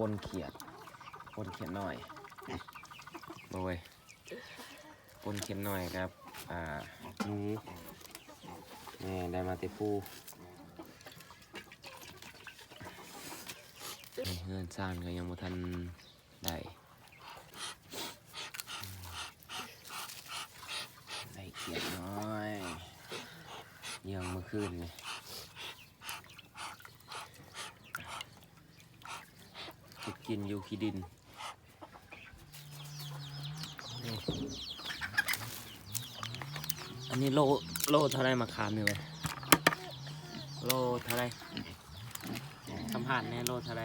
ປົ່ນຂຽດ ປົ່ນຂຽດນ້ອຍ ໂດຍ ປົ່ນຂຽດນ້ອຍກັບ ອ່າ ໜູ ແມ່ນ ໄດ້ມາແຕ່ພູ. ເຮືອນຊານກໍຍັງບໍ່ທັນໄດ້ ໄດ້ຂຽດນ້ອຍ ຍ່າງມື້ຄືນນີ້ ເຮັດກິນຢູ່ຂີ້ດິນ. ອັນນີ້ໂລ ໂລເທົ່າໃດ ມະຂາມນີ້ເວີຍ? ໂລເທົ່າໃດ? ສຳພາດແດ່ ໂລເທົ່າໃດ?